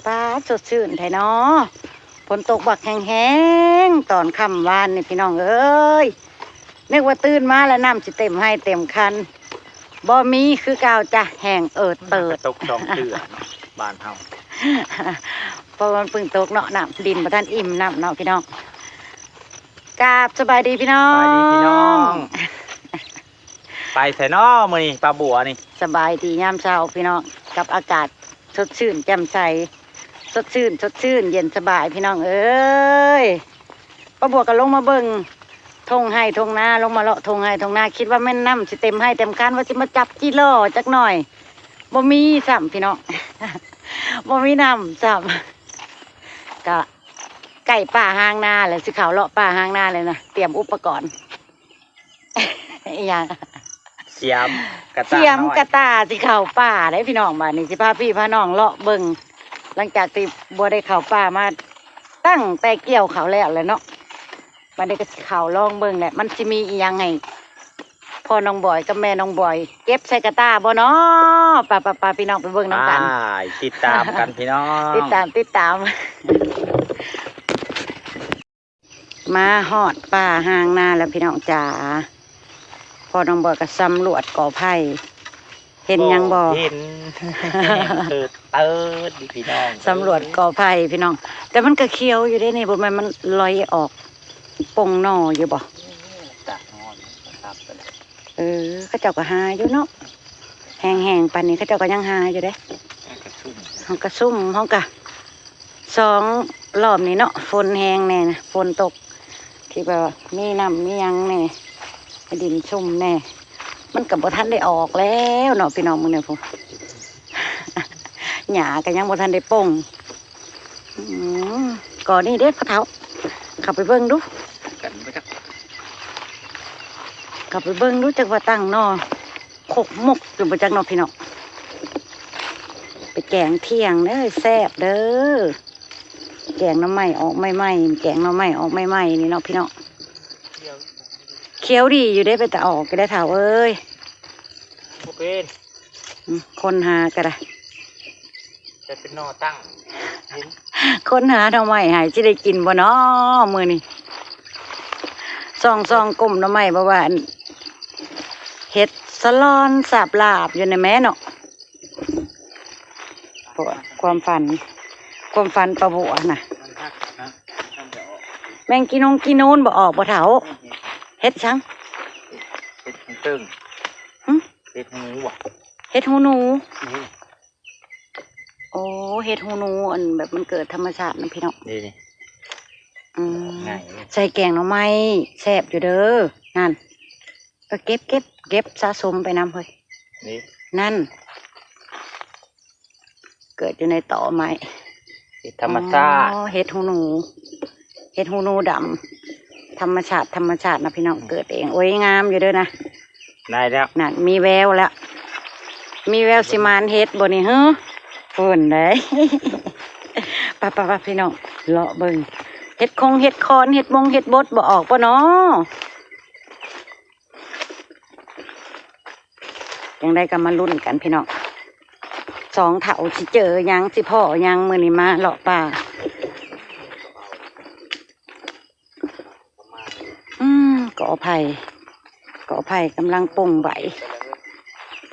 ປາດ ສົດຊື່ນແທ້ເນາະ ຝົນຕົກບັກແຮງໆ ຕອນຄ່ຳວານນີ້ພີ່ນ້ອງເອີຍ ນຶກວ່າຕື່ນມາແລ້ວນ້ຳຊິເຕັມໄຮ່ເຕັມຄັນ ບໍ່ມີຄືເກົ່າຈ້ະ ແຫ້ງເອີດເຕີດ ມັນກໍຕົກສອງເທື່ອເນາະ ບ້ານເຮົາ ເພາະວ່າມັນເພິ່ງຕົກເນາະ ນ້ຳດິນບໍ່ທັນອີ່ມນ້ຳເນາະພີ່ນ້ອງ. ກາບສະບາຍດີພີ່ນ້ອງ ສະບາຍດີພີ່ນ້ອງ ໄປໃສເນາະມື້ນີ້ ປາບົວນີ້? ສະບາຍດີຍາມເຊົ້າພີ່ນ້ອງ ກັບອາກາດສົດຊື່ນແຈ່ມໃສ ສົດຊື່ນ ສົດຊື່ນ ເຢັນສະບາຍພີ່ນ້ອງເອີຍ. ປາບົວກໍລົງມາເບິ່ງທົ່ງໄຮ່ທົ່ງນາ ລົງມາເລາະທົ່ງໄຮ່ທົ່ງນາ ຄິດວ່າແມ່ນນ້ຳຊິເຕັມໄຮ່ເຕັມຄັນ ວ່າຊິມາຈັບຈີຫຼໍ່ຈັກໜ່ອຍ ບໍ່ມີຊ້ຳພີ່ນ້ອງ ບໍ່ມີນ້ຳຊ້ຳ ກະໃກ້ປ່າຫາງນາແລ້ວ ຊິເຂົ້າເລາະປ່າຫາງນາແລ້ວນະ ຕຽມອຸປະກອນ ອີຫຍັງ ສຽມກະຕ່າ ສຽມກະຕ່າ ນ້ອຍ ຊິເຂົ້າປ່າເດ້ພີ່ນ້ອງ ບາດນີ້ຊິພາພີ່ພານ້ອງເລາະເບິ່ງ ຫຼັງຈາກທີ່ບໍ່ໄດ້ເຂົ້າປ່າມາຕັ້ງແຕ່ກ່ຽວເຂົ້າແລ້ວແຫຼະເນາະ ບາດນີ້ກໍຊິເຂົ້າລອງເບິ່ງແຫຼະ ມັນຊິມີອີຫຍັງໃຫ້ພໍ່ນ້ອງບອຍກັບແມ່ນ້ອງບອຍເກັບໃສ່ກະຕ່າບໍ່ເນາະ. ໄປໆໆ ພີ່ນ້ອງໄປເບິ່ງນຳກັນ ໄປ ຕິດຕາມກັນພີ່ນ້ອງ ຕິດຕາມ ຕິດຕາມ. ມາຮອດປ່າຫາງນາແລ້ວພີ່ນ້ອງຈ໋າ ພໍ່ນ້ອງບອຍກໍສຳຫຼວດກໍໄຜ່ ເຫັນຫຍັງບໍ່? ເຫັນ ເຕີດໆ ພີ່ນ້ອງ ສຳຫຼວດກໍໄຜ່ພີ່ນ້ອງ ແຕ່ມັນກໍຂຽວຢູ່ເດ້ນີ້ ບໍ່ແມ່ນມັນລອຍອອກ ປົ່ງໜໍ່ຢູ່ບໍ່? ເອີ ເຂົາເຈົ້າກໍຫາຢູ່ເນາະ ແຫ້ງໆ ປານນີ້ເຂົາເຈົ້າກໍຍັງຫາຢູ່ເດ້ ເຮົາກະຊຸ່ມ ເຮົາກະສອງລອບນີ້ເນາະ ຝົນແຮງແດ່ນະ ຝົນຕົກ ທີ່ແບບວ່າມີນ້ຳມີຫຍັງແດ່ ດິນຊຸ່ມແດ່ ມັນກໍບໍ່ທັນໄດ້ອອກແລ້ວເນາະ ພີ່ນ້ອງ ມື້ນີ້ພຸ້ນ ຫຍ້າກໍຍັງບໍ່ທັນໄດ້ປົ່ງ ອືມ ກໍນີ້ເດ້ພໍ່ເຖົ້າ ເຂົ້າໄປເບິ່ງດູ ກັນບໍ່ຈັກ ເຂົ້າໄປເບິ່ງດູ ຈັກວ່າຕັ້ງໜໍ່ຄົກມົກຢູ່ບໍ່ຈັກເນາະ ພີ່ນ້ອງ ໄປແກງທ່ຽງເດີ ແຊບເດີ ແກງໜໍ່ໄມ້ອອກໃໝ່ໆ ແກງໜໍ່ໄມ້ອອກໃໝ່ໆ ນີ້ເນາະ ພີ່ນ້ອງ ຂຽວດີຢູ່ເດ້ ເປັນຕາອອກຢູ່ເດ້ເຖົ້າເອີຍ ບໍ່ເປັນ ອືມ ຄົ້ນຫາກໍໄດ້ ແຕ່ເປັນໜໍ່ຕັ້ງ ເຫັນ ຄົ້ນຫາໜໍ່ໄມ້ໃຫ້ ຊິໄດ້ກິນບໍ່ນໍມື້ນີ້ ສ່ອງໆ ກົ້ມໜໍ່ໄມ້ ບໍ່ວ່າອັນ ເຫັດສະຫຼອນສາບລາບຢູ່ໃນແມ່ເນາະ ຄວາມຝັນ ຄວາມຝັນປາບົວນະ ແມງກີນົງກີນູນບໍ່ອອກບໍ່ເຖົ້າ ເຫັດຫຍັງ ເຫັດຫູເຕີງ ຫຶ? ເຫັດຫູໜູບໍ່ ເຫັດຫູໜູ ນີ້ ໂອ້ ເຫັດຫູໜູ ອັນແບບມັນເກີດທຳມະຊາດນະພີ່ນ້ອງ ນີ້ ນີ້ ອືມ ງ່າຍເລີຍ ໃສ່ແກງໜໍ່ໄມ້ແຊບຢູ່ເດີ ນັ້ນ ເອີ ເກັບ ເກັບ ເກັບສະສົມໄປນຳເຮີ້ຍ ນີ້ ນັ້ນ ເກີດຢູ່ໃນຕໍໄມ້ ເຫັດທຳມະຊາດ ອໍ ເຫັດຫູໜູ ເຫັດຫູໜູດຳ ທຳມະຊາດ ທຳມະຊາດນະພີ່ນ້ອງ ເກີດເອງ ໂອ້ຍ ງາມຢູ່ເດີນະ ໄດ້ແລ້ວ ນັ້ນ ມີແວວແລ້ວ ມີແວວຊິໝານເຫັດບໍ່ນີ້ເຮີ້ຍ ພຸ້ນເດ້ ໄປໆໆ ພີ່ນ້ອງ ເລາະເບິ່ງ ເຫັດຄົງເຫັດຄອນ ເຫັດມົງເຫັດບົດ ບໍ່ອອກບໍ່ນໍ? ຈັ່ງໃດກໍມາລຸ້ນກັນພີ່ນ້ອງ ສອງເຖົ້າຊິເຈີຫຍັງ ຊິພໍ້ຫຍັງ ມື້ນີ້ມາເລາະປ່າ ອືມ ກໍໄຜ່ ກໍໄຜ່ກຳລັງປົ່ງໃບ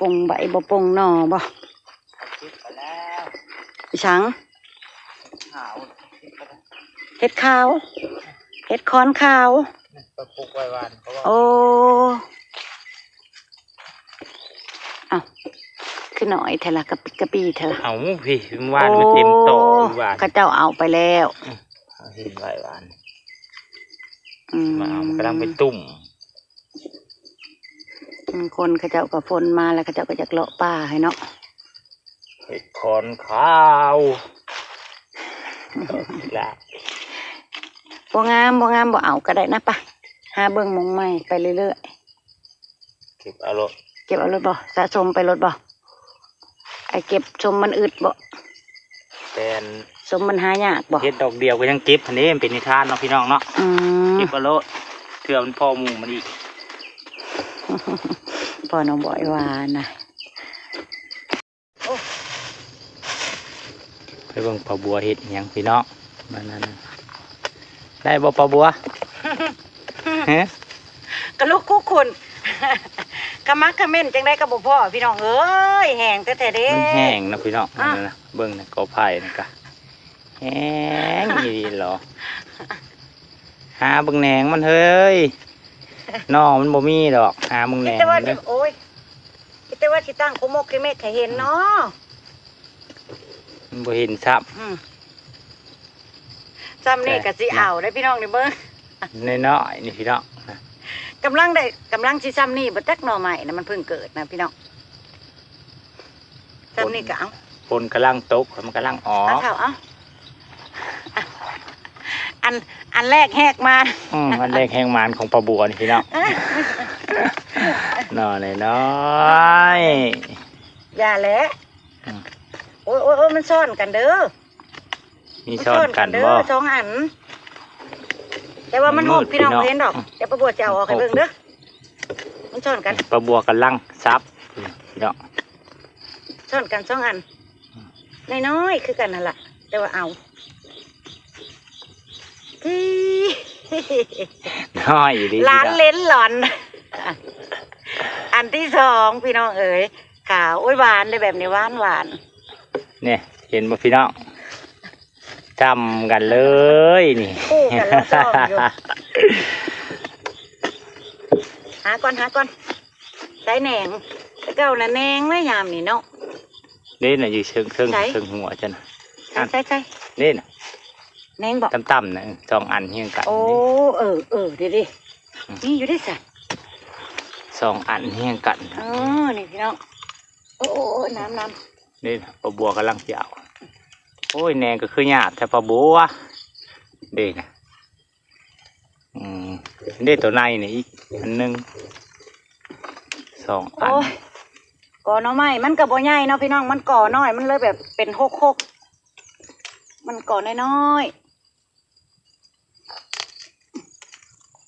ປົ່ງໃບບໍ່ປົ່ງໜໍ່ບໍ່ ອີຫຍັງ? ເຫັດຂາວ ເຫັດຄອນຂາວ ໄປປູກໄວ້ຫວ່ານ ເພາະວ່າ ໂອ້ ເອົ້າ ຄືໜ້ອຍແທ້ລະ ກະປິກະປີແທ້ລະ ເອົາ ພີ້ ວານມັນເຕັມຕໍ ໂອ້ ວານ ເຂົາເຈົ້າເອົາໄປແລ້ວ ອືມ ເຫັນໄວ້ຫວ່ານ ອືມ ມາເອົາ ມັນກຳລັງໄປຕຸ້ມ ອືມ ຄົນເຂົາເຈົ້າກໍຝົນມາແລ້ວ ເຂົາເຈົ້າກໍຢາກເລາະປ່າໃຫ້ເນາະ ເຫັດຄອນຂາວ ລະ ບໍ່ງາມ ບໍ່ງາມ ບໍ່ເອົາກໍໄດ້ນະ ໄປ ຫາເບິ່ງໝ່ອງໃໝ່ໄປເລື້ອຍໆ ເກັບເອົາໂລດ ເກັບເອົາໂລດບໍ່? ສະສົມໄປໂລດບໍ່? ໄອ້ເກັບສົມມັນອຶດບໍ່? ແຕ່ນ ສົມມັນຫາຍາກບໍ່? ເຮັດດອກດຽວກໍຍັງເກັບຫັ້ນເດ້ ມັນເປັນນິທານເນາະ ພີ່ນ້ອງເນາະ ອືມ ເກັບເອົາໂລດ ເທື່ອມັນພໍໝູ່ມັນອີກ ພໍ່ນ້ອງບອຍວ່ານະ. ເບິ່ງປ້າບົວເຮັດຫຍັງພີ່ນ້ອງ ນັ້ນໆ ໄດ້ບໍ່ປ້າບົວ? ຮະ? ກະລຸກຄຸກຄຸນ ຂະໝັກຂະເໝັ້ນຈັ່ງໃດກະບໍ່ພໍພີ່ນ້ອງເອີຍ ແຫ້ງແທ້ໆເດ້ ມັນແຫ້ງເນາະພີ່ນ້ອງ ອ່ະ ນັ້ນນະ ເບິ່ງນະ ກໍໄຜ່ນັ້ນກະແຫ້ງອີ່ຫຼີເນາະ ຫາເບິ່ງແໜງມັນເຮີ້ຍ ໜໍ່ມັນບໍ່ມີດອກ ຫາເບິ່ງແໜງ ມີແຕ່ວ່າ ເດີ ໂອ້ຍ ມີແຕ່ວ່າຊິຕັ້ງໂຄມົກເຄເມັກໃຫ້ເຫັນເນາະ ມັນບໍ່ເຫັນຊ້ຳ ອືມ ຊ່ຳນີ້ກະຊິເອົາໄດ້ພີ່ນ້ອງນີ້ເບິ່ງ ນ້ອຍໆນີ້ພີ່ນ້ອງ ກຳລັງໄດ້ ກຳລັງຊິຊ່ຳນີ້ບໍ່ຈັກໜໍ່ໄມ້ນະ ມັນເພິ່ງເກີດນະພີ່ນ້ອງ ຊ່ຳນີ້ກະເອົາ ຝົນກຳລັງຕົກ ມັນກຳລັງອອກ ເອົາເຖົ້າເອົາ ອັນ ອັນແລກແຮກມານ ອືມ ອັນແລກແຮກມານຂອງປ້າບົວນີ້ພີ່ນ້ອງ ໜໍ່ນ້ອຍໆ ຢ່າແຫຼະ ອືມ ໂອ້ຍໆໆ ມັນຊ້ອນກັນເດີ ມີຊ້ອນກັນບໍ່ ມັນຊ້ອນກັນເດີ ສອງອັນ ແຕ່ວ່າມັນຫົກ ມັນມືດ ພີ່ນ້ອງ ພີ່ນ້ອງ ບໍ່ເຫັນດອກ ອືມ ດຽວປ້າບົວຈະເອົາອອກໃຫ້ເບິ່ງເດີ ມັນຊ້ອນກັນ ປ້າບົວກຳລັງສັບ ພີ່ນ້ອງ ຊ້ອນກັນສອງອັນ ອືມ ນ້ອຍໆຄືກັນຫັ້ນລະ ແຕ່ວ່າເອົາ ນ້ອຍອີ່ຫຼີ ຫຼານເຫຼັນຫຼອນ ອັນທີສອງ ພີ່ນ້ອງເອີຍ ຂາວ ໂອ້ຍ ຫວານເດ້ແບບນີ້ ຫວານໆ ນີ້ ເຫັນບໍ່ພີ່ນ້ອງ ຈ້ຳກັນເລີຍນີ້ ຄູ່ກັນລະສອງຢູ່ ຫາກ່ອນ ຫາກ່ອນ ໃສ່ແໜງ ແຕ່ເກົ່ານະແໜງນະຍາມນີ້ເນາະ ເດ້ນະ ຢູ່ເທິງ ເທິງ ໃສ ເທິງຫົວເຈົ້ານະ ໃສ່ ໃສ່ ໃສ່ ເດ້ນະ ແໜງບໍ ຕ່ຳໆນະ ສອງອັນຮຽງກັນ ໂອ້ ເອີ ເອີ ເດ້ໆ ອືມ ມີຢູ່ເດ້ຊະ ສອງອັນຮຽງກັນ ເອີ ນີ້ພີ່ນ້ອງ ໂອ້ ໂອ້ ໂອ້ ນ້ຳ ນ້ຳ ນີ້ປ້າບົວກຳລັງຊິເອົາ ໂອ້ຍ ແໜງກະຄືຍາກແທ້ປ້າບົວ ເດ້ນະ ອືມ ເດ້ ໂຕໃນນີ້ອີກອັນໜຶ່ງ ສອງອັນ ໂອ້ຍ ກໍໜໍ່ໄມ້ມັນກະບໍ່ໃຫຍ່ເນາະພີ່ນ້ອງ ມັນກໍນ້ອຍ ມັນເລີຍແບບເປັນຫົກໆ ມັນກໍນ້ອຍໆ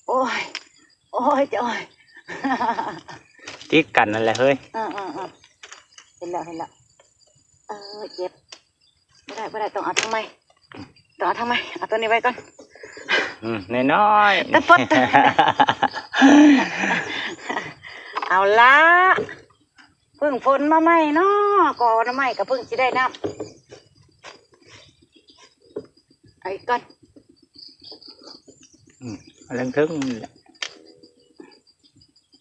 ໂອ້ຍ ໂອ້ຍ ໂອ້ຍ ຕິດກັນນັ້ນແຫຼະເຮີ້ຍ ເອີໆໆ ເຫັນແລ້ວ ເຫັນແລ້ວ ເອີ ເຈັບ ບໍ່ໄດ້ ບໍ່ໄດ້ ຕ້ອງເອົາທາງໃໝ່ ຕ້ອງເອົາທາງໃໝ່ ເອົາໂຕນີ້ໄວ້ກ່ອນ ອືມ ນ້ອຍໆ ຕະປອດ ເອົາລະ ເພິ່ງຝົນມາໃໝ່ເນາະ ກໍໜໍ່ໄມ້ກະເພິ່ງຊິໄດ້ນ້ຳ ເອົາອີກກ່ອນ ອືມ ອັນເທິງໆນີ້ແຫຼະ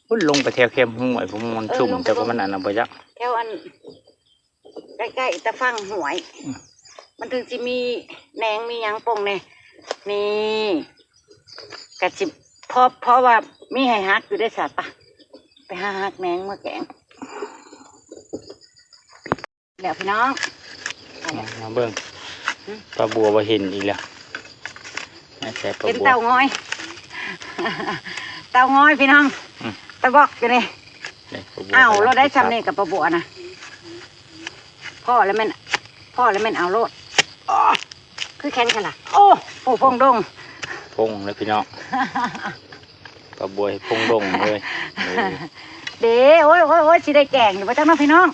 ພຸ້ນ ລົງໄປແຖວແຄມຫ້ວຍ ພຸ້ນ ມັນຊຸ່ມ ເອີ ລົງ ແຕ່ວ່າມັນອັນນັ້ນບໍ່ຈັກ ແຖວອັນ ໃກ້ໆຕາຝັ່ງຫ້ວຍ ອືມ ມັນເຖິງຊິມີແໜງມີຫຍັງປົ່ງແດ່ ນີ້ ກະຊິພໍ ພໍວ່າມີໃຫ້ຫັກຢູ່ເດ້ຊະ ປະ ໄປຫາຫັກແໜງມາແກງ ແລ້ວພີ່ນ້ອງ ມາເບິ່ງ ຫຶ ປ້າບົວວ່າເຫັນອີກແລ້ວ ໃສປ້າບົວ ເຫັນເຕົາງອຍ ເຕົາງອຍພີ່ນ້ອງ ອືມ ຕະບອກຢູ່ນີ້ ນີ້ປ້າບົວ ເອົາໂລດໄດ້ຊ່ຳນີ້ກັບປ້າບົວນະ ພໍແລ້ວແມ່ນ ພໍແລ້ວແມ່ນເອົາໂລດ ໂອ້ ຄືແຂນຂະລະ ໂອ້ ໂອ້ ໂພງດົງ ໂພງເລີຍພີ່ນ້ອງ ປ້າບົວເຮັດໂພງດົງເລີຍ ເດ້ ໂອ້ຍ ໂອ້ຍ ໂອ້ຍ ຊິໄດ້ແກງຢູ່ບໍ່ຈັກເນາະພີ່ນ້ອງ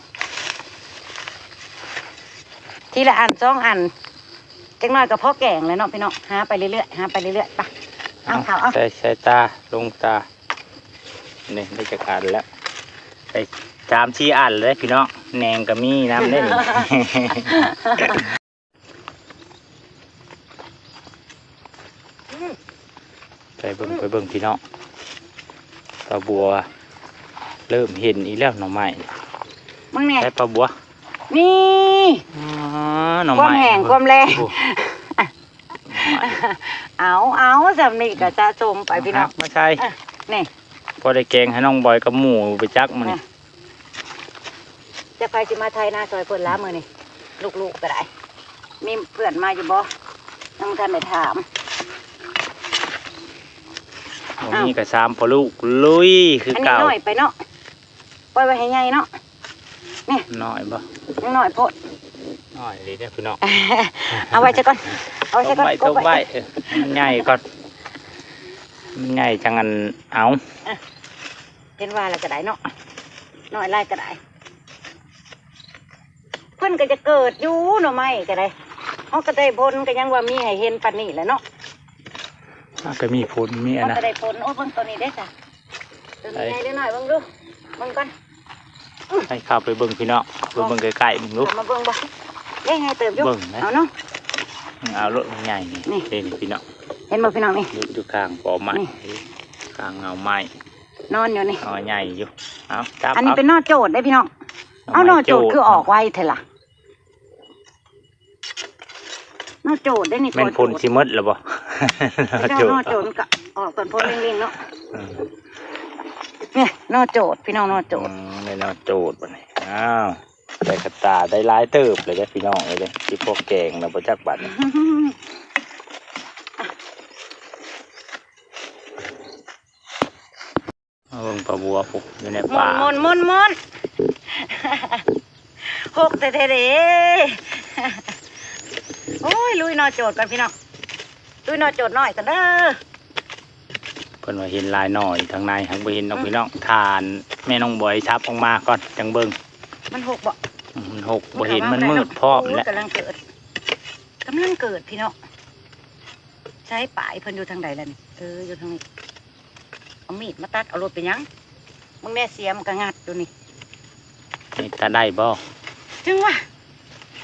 ທີລະອັນສອງອັນ ຈັກໜ້ອຍກະພໍແກງແລ້ວເນາະພີ່ນ້ອງ ຫາໄປເລື້ອຍໆ ຫາໄປເລື້ອຍໆ ໄປ ເອົາ ເອົາ ເອົາ ໃສ່ ໃສ່ຕາ ລົງຕາ ນີ້ໄດ້ຈັກອັນແລ້ວ ໄດ້ສາມສີ່ອັນເລີຍພີ່ນ້ອງ ແໜງກະມີນຳເດ້ນີ້ ໄປເບິ່ງ ໄປເບິ່ງພີ່ນ້ອງ ປ້າບົວເລີ່ມເຫັນອີກແລ້ວໜໍ່ໄມ້ ເບິ່ງແດ່ ໃສ່ປ້າບົວ ນີ້ ອໍ ໜໍ່ໄມ້ ຄວາມແຫ້ງຄວາມແລ້ງ ໂອ້ ເອົາ ເອົາ ຊ່ຳນີ້ກະສະສົມໄປພີ່ນ້ອງ ມາໃສ່ ນີ້ ພໍໄດ້ແກງໃຫ້ນ້ອງບອຍກັບໝູ່ໄປຈັກມື້ນີ້ ຈັກໃຜຊິມາໄຖນາຊ່ອຍເພິ່ນລະມື້ນີ້ ລູກໆກະໄດ້ ມີເພື່ອນມາຢູ່ບໍ່ ຍັງບໍ່ທັນໄດ້ຖາມ ບໍ່ມີກະສາມພໍ່ລູກລຸຍຄືເກົ່າ ອັນນີ້ນ້ອຍໄປເນາະ ປ່ອຍໄວ້ໃຫ້ໃຫຍ່ເນາະ ນີ້ ນ້ອຍບໍ່ ຍັງນ້ອຍໂພດ ນ້ອຍອີ່ຫຼີເດ້ພີ່ນ້ອງ ເອົາໄວ້ຊະກ່ອນ ເອົາໄວ້ຊະກ່ອນ ຕົ້ມໄວ້ ຕົ້ມໄວ້ ເອີ ມັນໃຫຍ່ກ່ອນ ມັນໃຫຍ່ຈັ່ງອັນ ເອົາ ເອີ ເຫັນວ່າແລ້ວກະໄດ້ເນາະ ນ້ອຍຫຼາຍກະໄດ້ ເພິ່ນກະຈະເກີດຢູ່ໜໍ່ໄມ້ກະໄດ້ ເຮົາກໍໄດ້ຜົນ ກໍຍັງວ່າມີໃຫ້ເຫັນປານນີ້ແຫຼະເນາະ. ເຮົາກໍມີຜົນ ມີອັນນະ ເຮົາກໍໄດ້ຜົນ. ໂອ້ ເບິ່ງຕົວນີ້ເດ້ຊະ ຕົວນີ້ໃຫຍ່ຫຼືນ້ອຍ ເບິ່ງດູ ເບິ່ງກ່ອນ. ໃຫ້ເຂົ້າໄປເບິ່ງພີ່ນ້ອງ ໄປເບິ່ງໃກ້ໆ ເບິ່ງດູ ເຂົ້າມາເບິ່ງບໍ່? ເດ້ ໃຫຍ່ເຕີບຢູ່ ເບິ່ງນະ ເອົາເນາະ ເອົາໂລດ ໃຫຍ່ນີ້ ນີ້ ເດ້ນີ້ພີ່ນ້ອງ ເຫັນບໍ່ພີ່ນ້ອງນີ້? ຢູ່ ຢູ່ຂ້າງກອໄມ້ ນີ້ ຂ້າງເງົາໄມ້ ນອນຢູ່ນີ້ ອໍ ໃຫຍ່ຢູ່. ເອົາ ຈັບ ອັນນີ້ເອົາ ເປັນໜໍ່ໂຈດເດ້ພີ່ນ້ອງ. ເອົາ ໜໍ່ໂຈດ ໜໍ່ໂຈດ ຄືອອກໄວແທ້ລະ? ໜໍ່ໂຈດເດ້ນີ້ ແມ່ນ ໂຈດ ຝົນຊິໝົດແລ້ວບໍ່? ເຈົ້າ ໜໍ່ໂຈດ ໜໍ່ໂຈດມັນກໍອອກຕອນຝົນເລັ່ງໆເນາະ. ອືມ ນີ້ໜໍ່ໂຈດ ພີ່ນ້ອງ ໜໍ່ໂຈດ. ອືມ ໄດ້ໜໍ່ໂຈດບັດນີ້. ອ້າວ ໄດ້ກະຕ່າ ໄດ້ຫຼາຍເຕີບເລີຍເດ້ພີ່ນ້ອງເອີຍເດ້. ຊິພໍແກງແລ້ວບໍ່ຈັກບັດນີ້. ມາເບິ່ງປາບົວພຸ້ນ ຢູ່ໃນປ່າ ໝົນໆໆໆ ຫົກແທ້ໆເດ້. ໂອ້ຍ ລຸຍໜໍ່ໂຈດກ່ອນພີ່ນ້ອງ ລຸຍໜໍ່ໂຈດນ້ອຍກ່ອນເດີ. ເພິ່ນວ່າເຫັນຫຼາຍໜໍ່ຢູ່ທາງໃນ ຫາກບໍ່ເຫັນດອກ ອືມ ພີ່ນ້ອງ. ຖ້າແມ່ນ້ອງບອຍສັບອອກມາກ່ອນຈັ່ງເບິ່ງ. ມັນຫົກບໍ່? ອືມ ມັນຫົກ ບໍ່ເຫັນ ມັນມືດພ້ອມແຫຼະ. ໂອ້ຍ ກຳລັງເກີດ ກຳລັງເກີດພີ່ນ້ອງ. ໃສປາຍເພິ່ນຢູ່ທາງໃດລະນີ້? ເອີ ຢູ່ທາງນີ້. ເອົາມີດມາຕັດເອົາໂລດ ເປັນຫຍັງ? ມຶງແນ່ ສຽມກໍງັດຢູ່ນີ້. ນີ້ຕັດໄດ້ບໍ່? ຈັ່ງຫວະ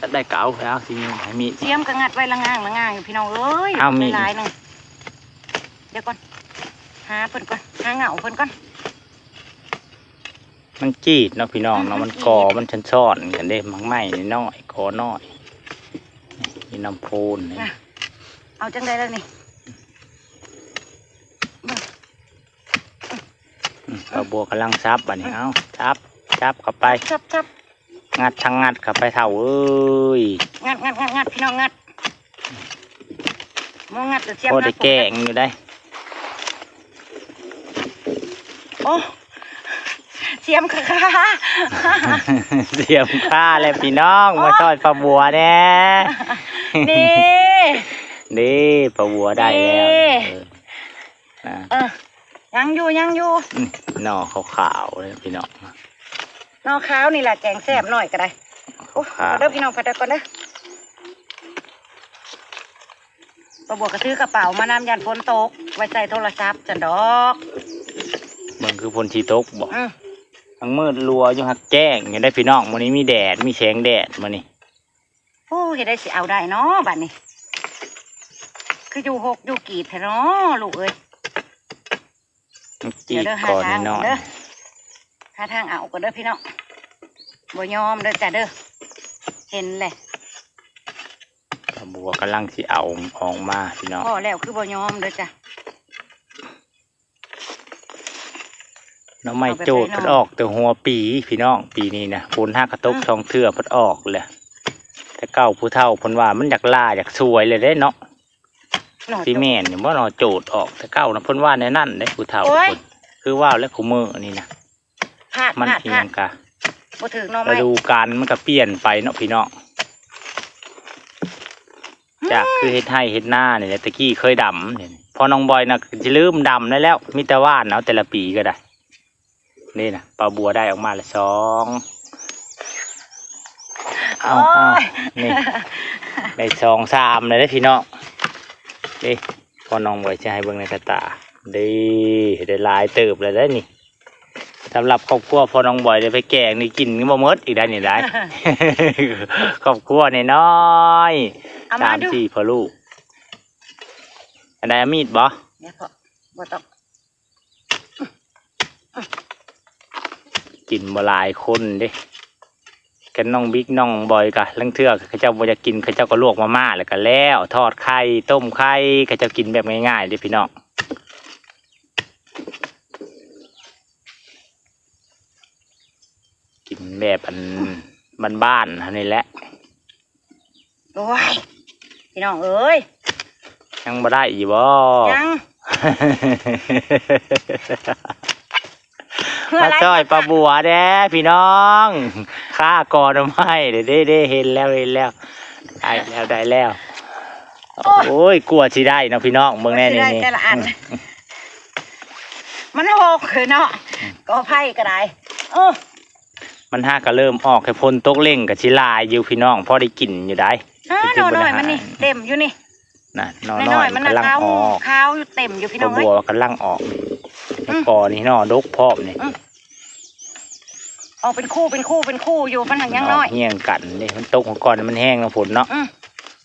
ຕັດໄດ້ກໍເອົາ ເອົາ ຊິໃຫ້ມີດ. ສຽມກໍງັດໄວ້ລະງ່າງລະງ່າງຢູ່ພີ່ນ້ອງເອີຍ. ເອົາມີດຫຼາຍໆໜຶ່ງ. ດຽວກ່ອນ ຫາເພິ່ນກ່ອນ ຫາເຫງົາເພິ່ນກ່ອນ. ມັນຈີດເນາະພີ່ນ້ອງເນາະ ອືມ ມັນ ມັນຈີດ ກໍມັນຊ້ອນໆກັນເດ້ ໝາກໄມ້ນ້ອຍໆ ກໍນ້ອຍ ຢູ່ນຳໂພນນີ້. ນະ ເອົາຈັ່ງໃດລະນີ້? ອືມ ປາບົວກຳລັງສັບບັດນີ້. ເອົາ ສັບ ສັບເຂົ້າໄປ ສັບໆ ງັດທັງງັດເຂົ້າໄປເຖົ້າເອີຍ. ງັດໆໆໆ ພີ່ນ້ອງ ງັດ. ໝໍງັດ ສຽມ ພໍໄດ້ແກງຢູ່ໄດ໋. ໂອ້ ສຽມຄາ ສຽມຄາແລ້ວພີ່ນ້ອງ. ໂອ້ ມາຊ່ອຍປາບົວແດ່. ນີ້ ນີ້ ປາບົວໄດ້ແລ້ວ. ນີ້ ເອີ ອ່າ ເອີ ຍັງຢູ່ ຍັງຢູ່. ອືມ ໜໍ່ຂາວໆເດ້ພີ່ນ້ອງ ໜໍ່ຂາວນີ້ແຫຼະ ແກງແຊບໜ້ອຍກໍໄດ້. ໂອ້ ຂາວໆ ເດີພີ່ນ້ອງ ພັດໄວ້ກ່ອນເດີ. ປາບົວກໍຖືກະເປົາມານຳ ຢ້ານຝົນຕົກ ໄວ້ໃສ່ໂທລະສັບຊັ້ນດອກ. ເບິ່ງຄືຝົນຊິຕົກບໍ່? ອືມ ທັງມືດລົວຢູ່ ຫາກແຈ້ງຢູ່ໄດ໋ພີ່ນ້ອງ. ມື້ນີ້ມີແດດ ມີແສງແດດມື້ນີ້. ໂອ້ ເຮັດໄດ້ຊິເອົາໄດ້ເນາະບັດນີ້ ຄືຢູ່ຫົກຢູ່ກີດແທ້ເນາະລູກເອີຍ. ມັນຈີດ ດຽວເດີ ຫາທາງ ກ່ອນໜ້ອຍ ເດີ ຫາທາງເອົາກ່ອນເດີພີ່ນ້ອງ. ບໍ່ຍອມເດີຈ້າເດີ ເຫັນແຫຼະ. ປາບົວກຳລັງຊິເອົາອອກມາພີ່ນ້ອງ. ພໍແລ້ວ ຄືບໍ່ຍອມເດີຈ້າ. ໜໍ່ໄມ້ໂຈດເພິ່ນອອກແຕ່ຫົວປີພີ່ນ້ອງ ປີນີ້ນະ. ຝົນຫາກະຕົກ ອືມ ສອງເທື່ອເພິ່ນອອກແຫຼະ. ແຕ່ເກົ່າຜູ້ເຖົ້າເພິ່ນວ່າມັນຢາກຫຼ້າຢາກສວຍແລ້ວເດ້ເນາະ. ຊິແມ່ນຢູ່ບໍ່ເນາະ ໂຈດອອກແຕ່ເກົ່ານະ ເພິ່ນວ່າແນວນັ້ນເດ້ຜູ້ເຖົ້າ. ໂອ້ຍ ເພິ່ນ ຄືວ່າແລ້ວ ຄູ່ມື້ນີ້ນະ ພາດ ມັນ ພາດ ອີຫຍັງກະ ບໍ່ຖືກໜໍ່ໄມ້ ລະດູການມັນກະປ່ຽນໄປເນາະພີ່ນ້ອງ. ອືມ ຈາກຄືເຮັດໄຮ່ເຮັດນານີ້ແຫຼະ ແຕ່ກີ້ເຄີຍດຳນີ້ ພໍ່ນ້ອງບອຍນະຊິລືມດຳໄດ້ແລ້ວ ມີແຕ່ຫວ່ານເອົາແຕ່ລະປີກໍໄດ້. ນີ້ນະ ປາບົວໄດ້ອອກມາລະສອງ. ເອົາ ໂອ້ຍ ເອົາ ນີ້ ໄດ້ສອງສາມແລ້ວເດ້ພີ່ນ້ອງ. ນີ້ ພໍ່ນ້ອງບອຍຊິໃຫ້ເບິ່ງໃນກະຕ່າ ເດ້ ໄດ້ຫຼາຍເຕີບແລ້ວເດ້ນີ້. ສຳລັບຄອບຄົວພໍ່ນ້ອງບອຍໄດ້ໄປແກງນີ້ ກິນບໍ່ໝົດອີກໄດ໋ນີ້ໄດ໋. ຄອບຄົວນ້ອຍໆ ສາມສີ່ພໍ່ລູກ. ອັນໃດ ເອົາມີດບໍ່? ບໍ່ຕ້ອງ. ກິນບໍ່ຫຼາຍຄົນເດ້. ກັນນ້ອງບິກນ້ອງບອຍກະ ລາງເທື່ອເຂົາເຈົ້າບໍ່ຢາກກິນ ເຂົາເຈົ້າກໍລວກມາມ່າແລ້ວກໍແລ້ວ ທອດໄຂ່ ຕົ້ມໄຂ່ ເຂົາເຈົ້າກິນແບບງ່າຍໆເດ້ພີ່ນ້ອງ. ກິນແບບອັນບ້ານໆເຮົານີ້ແຫຼະ. ໂອ້ຍ ພີ່ນ້ອງເອີຍ ຍັງບໍ່ໄດ້ຢູ່ບໍ່? ຍັງ. ມາຊ່ອຍປາບົວແດ່ພີ່ນ້ອງ ຂ້າກໍໜໍ່ໄມ້ເດ້ ເດ້ ເດ້ ເຫັນແລ້ວ ເຫັນແລ້ວ ໄດ້ແລ້ວ ໄດ້ແລ້ວ. ໂອ້ຍ ໂອ້ຍ ກວ່າຊິໄດ້ເນາະພີ່ນ້ອງ ເບິ່ງແນ່ນີ້ ກວ່າຊິໄດ້ແຕ່ລະອັນ ອືມ ມັນຫົກເລີຍເນາະ ອືມ ກໍໄຜ່ກໍໄດ້. ເອີ ມັນຫາກະເລີ່ມອອກ ໃຫ້ຝົນຕົກເລັ່ງກະຊິຫຼາຍຢູ່ພີ່ນ້ອງ ພໍໄດ້ກິນຢູ່ໃດ໋. ອ້າ ໜໍ່ນ້ອຍມັນນີ້ເຕັມຢູ່ນີ້ ນັ້ນ ໜໍ່ນ້ອຍມັນນະ ຂາວ ຂາວຢູ່ເຕັມຢູ່ພີ່ນ້ອງເອີຍ. ບັວກຳລັງອອກ ອືມ ກໍນີ້ໜໍ່ດົກພ້ອມນີ້ ອືມ ອອກເປັນຄູ່ ເປັນຄູ່ ເປັນຄູ່ຢູ່ ມັນຫາກຍັງນ້ອຍ ຮຽງກັນເດ້. ມັນຕົກກ່ອນ ມັນແຮງເນາະ ຝົນເນາະ ອືມ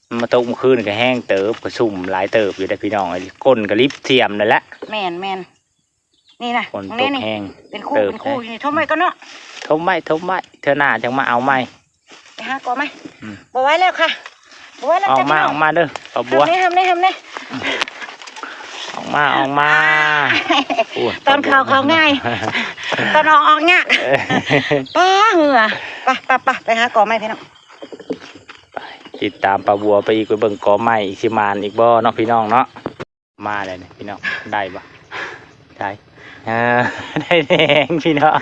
ມັນມາຕົກມື້ຄືນກະແຮງເຕີບ ກະຊຸ່ມຫຼາຍເຕີບຢູ່ເດ້ພີ່ນ້ອງເອີຍ. ກົ້ນກະລິບຖ້ຽມນັ້ນແຫຼະ ແມ່ນໆ. ນີ້ນະ ຝົນຕົກແຮງ ເປັນຄູ່ ເປັນຄູ່ຢູ່ນີ້ ຖົມໄວ້ກ່ອນເນາະ ຖົມໄວ້ ຖົມໄວ້ ເທື່ອໜ້າຈັ່ງມາເອົາໃໝ່ ໄປຫາກໍໃໝ່ ອືມ ບໍ່ໄຫວແລ້ວຄ່ະ ບໍ່ໄຫວແລ້ວ ອອກມາ ອອກມາເດີ ປາບົວ ທຳແນ່ ທຳແນ່ ທຳແນ່ ອອກມາ ອອກມາ ຕອນເຂົ້າເຂົ້າງ່າຍ ຕອນອອກອອກຍາກ ເອີ ປ້າເຫື່ອ ໄປ ໄປ ໄປ ໄປຫາກໍໃໝ່ພີ່ນ້ອງ ໄປ ຕິດຕາມປາບົວໄປອີກ ໄປເບິ່ງກໍໃໝ່ອີກ ຊິໝານອີກບໍ່ເນາະ ພີ່ນ້ອງເນາະ. ມາແລ້ວນີ້ພີ່ນ້ອງ ໄດ້ບໍ່ ໄດ້ ເອີ ໄດ້ແຮງພີ່ນ້ອງ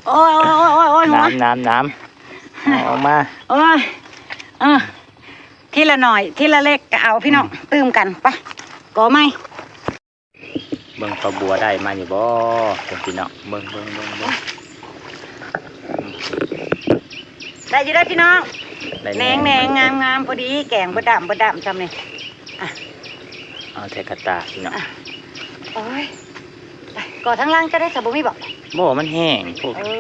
ໂອ້ຍ ໂອ້ຍ ໂອ້ຍ ໂອ້ຍ ຫົວ ນ້ຳ ນ້ຳ ນ້ຳ ເອົາອອກມາ ໂອ້ຍ ເອີ ທີລະໜ້ອຍ ທີລະເລັກກະເອົາພີ່ນ້ອງ ອືມ ຕື່ມກັນ ໄປ ກໍໃໝ່ ເບິ່ງປາບົວໄດ້ມາຢູ່ບໍ່ ເບິ່ງພີ່ນ້ອງ ເບິ່ງ ເບິ່ງ ເບິ່ງ ເບິ່ງ ໄດ້ຢູ່ເດີພີ່ນ້ອງ ໄດ້ແໜງ ແໜງ ແໜງງາມໆ ພໍດີ ແກງບໍ່ດຳ ບໍ່ດຳຊ່ຳນີ້ ອ່ະ ເອົາແຕ່ກະຕາພີ່ນ້ອງ ອ່ະ ໂອ້ຍ ໄປ ກໍທາງຫຼັງຈະໄດ້ສະ ບໍ່ມີບໍ່ ບໍ່ ມັນແຫ້ງໂພດ ເອີ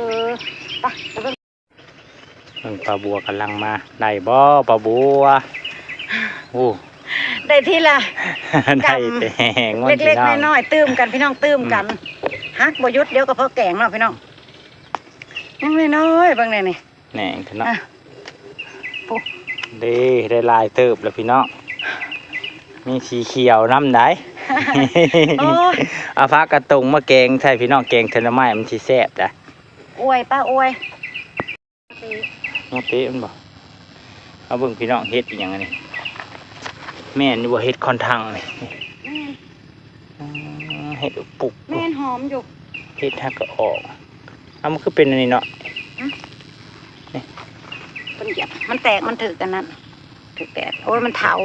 ໄປ ໄປເບິ່ງ ເບິ່ງປາບົວກຳລັງມາ ໄດ້ບໍ່ປາບົວ ໂອ້ ໄດ້ທີລະ ໄດ້ແຕ່ແຮງມັນ ເລັກໆ ນ້ອຍໆ ຕື່ມກັນພີ່ນ້ອງ ຕື່ມກັນ ອືມ ຫັກບໍ່ຢຸດ ດຽວກະພໍແກງເນາະພີ່ນ້ອງ ຍັງນ້ອຍໆ ເບິ່ງແດ່ນີ້ ແໜງເນາະ ອ່ະ ເດ້ ໄດ້ຫຼາຍເຕີບແລ້ວພີ່ນ້ອງ ມີສີຂຽວນຳໃດ໋ ໂອ້ຍ ເອົາຜັກກະຕົງມາແກງໃສ່ພີ່ນ້ອງ ແກງເທື່ອໜໍ່ໄມ້ມັນຊິແຊບໃດ໋ ອວຍ ປ້າອວຍ ຫົວເຕະມັນບໍ່ ເອົາເບິ່ງພີ່ນ້ອງ ເຫັດອີ່ຫຍັງອັນນີ້ ແມ່ນຢູ່ບໍ່ ເຫັດຄອນທັງນີ້ ແມ່ນ ອືມ ເຫັດອຸປຸກ ແມ່ນ ຫອມຢູ່ ເຫັດຫາກະອອກ ເອົາ ມັນຄືເປັນອັນນີ້ເນາະ ຫຶ ນີ້ ເພິ່ນຢຽບ ມັນແຕກ ມັນຖືກອັນນັ້ນ ຖືກແດດ ໂອ້ຍ ມັນເຖົ້າ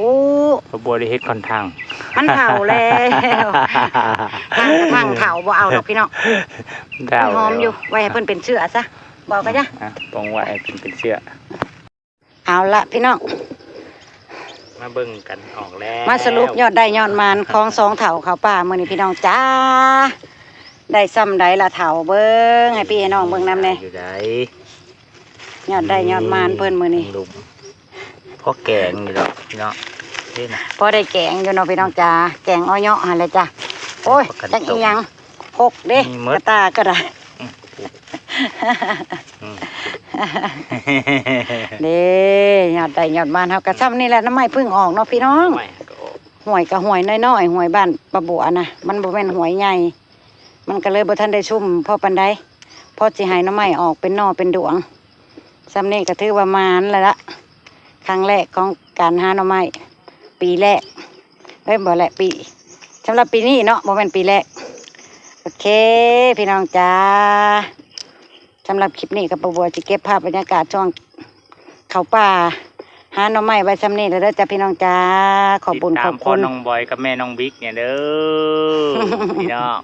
ປາບົວໄດ້ເຫັດຄອນທັງ ມັນເຖົ້າແລ້ວ ທັງ ທັງເຖົ້າ ບໍ່ເອົາດອກພີ່ນ້ອງ ເຖົ້າ ມັນຫອມຢູ່ ໄວ້ໃຫ້ເພິ່ນເປັນເຊື້ອຊະ ບອກກະຢ່າ ອ່ະ ປ້ອງໄວ້ໃຫ້ເພິ່ນເປັນເຊື້ອ ເອົາລະພີ່ນ້ອງ ມາເບິ່ງກັນອອກແລ້ວ ມາສະຫຼຸບຍອດໄດ້ຍອດໝານຂອງສອງເຖົ້າເຂົ້າປ່າມື້ນີ້ພີ່ນ້ອງຈ້າ ໄດ້ຊ່ຳໃດລະເຖົ້າ ເບິ່ງໃຫ້ພີ່ໃຫ້ນ້ອງເບິ່ງນຳແດ່ ຢູ່ໃດ ຍອດໄດ້ຍອດໝານເພິ່ນມື້ນີ້ ລຸມ ພໍແກງຢູ່ດອກພີ່ນ້ອງ ນີ້ນະ ພໍໄດ້ແກງຢູ່ເນາະພີ່ນ້ອງຈ້າ ແກງອ້ອເຍາະຫັ້ນແຫຼະຈ້າ ໂອ້ຍ ຈັກອີ່ຫຍັງ ຫົກເດ້ ກະຕ່າກະໄດ້ ອືມ ອືມ ເດ້ ຍອດໄດ້ຍອດໝານເຮົາກະຊ່ຳນີ້ແຫຼະ ໜໍ່ໄມ້ເພິ່ງອອກເນາະພີ່ນ້ອງ ໜໍ່ໄມ້ກະອອກ ຫ້ວຍກະຫ້ວຍນ້ອຍໆ ຫ້ວຍບ້ານປາບົວນະ ມັນບໍ່ແມ່ນຫ້ວຍໃຫຍ່ ມັນກະເລີຍບໍ່ທັນໄດ້ຊຸ່ມພໍປານໃດ ພໍຊິໃຫ້ໜໍ່ໄມ້ອອກເປັນໜໍ່ເປັນດວງ ຊ່ຳນີ້ກະຖືວ່າໝານແລ້ວລະ ຄັ້ງແລກຂອງການຫາໜໍ່ໄມ້ ປີແລກ ເອີຍ ບໍ່ແຫຼະ ປີ ສຳລັບປີນີ້ເນາະ ບໍ່ແມ່ນປີແລກ ໂອເຄ ພີ່ນ້ອງຈ້າ ສຳລັບຄລິບນີ້ກະປາບົວຊິເກັບພາບບັນຍາກາດຊ່ວງເຂົ້າປ່າ ຫາໜໍ່ໄມ້ໄວ້ຊ່ຳນີ້ແຫຼະເດີຈ້າພີ່ນ້ອງຈ້າ ຂອບບຸນຂອບຄຸນ ຕິດຕາມພໍ່ນ້ອງບອຍກັບແມ່ນ້ອງບິກແດ່ເດີ ພີ່ນ້ອງ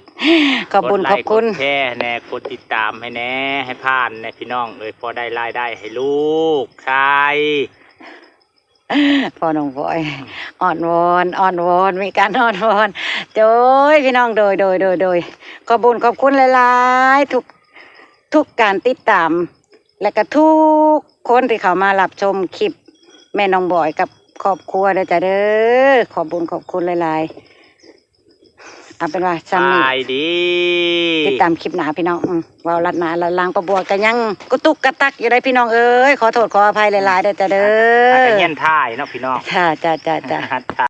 ຂອບບຸນຂອບຄຸນ ກົດໄລກົດແຊແດ່ ກົດຕິດຕາມໃຫ້ແດ່ ໃຫ້ຜ່ານແດ່ພີ່ນ້ອງເອີຍ ພໍໄດ້ລາຍໄດ້ໃຫ້ລູກຊາຍ ພໍ່ນ້ອງບອຍ ອືມ ອ້ອນວອນ ອ້ອນວອນ ມີການອ້ອນວອນ ໂດຍ ພີ່ນ້ອງ ໂດຍ ໂດຍ ໂດຍ ໂດຍ ຂອບບຸນຂອບຄຸນຫຼາຍໆ ທຸກ ທຸກການຕິດຕາມ ແລະກະທຸກຄົນທີ່ເຂົ້າມາຮັບຊົມຄລິບແມ່ນ້ອງບອຍກັບຄອບຄົວເດີຈ້າເດີ ຂອບບຸນຂອບຄຸນຫຼາຍໆ ເອົາເປັນວ່າຊ່ຳນີ້ ສະບາຍດີ ຕິດຕາມຄລິບໜ້າພີ່ນ້ອງ ອືມ ເວົ້າລັດໜ້າລັດຫຼັງ ປາບົວກະຍັງກະຕຸກກະຕັກຢູ່ໃດ໋ພີ່ນ້ອງເອີຍ ຂໍໂທດຂໍອະໄພຫຼາຍໆເດີຈ້າເດີ ຫາກະຮຽນຖ່າຍເນາະພີ່ນ້ອງ ຈ້າ ຈ້າ ຈ້າ ຈ້າ ຫັດຖ່າ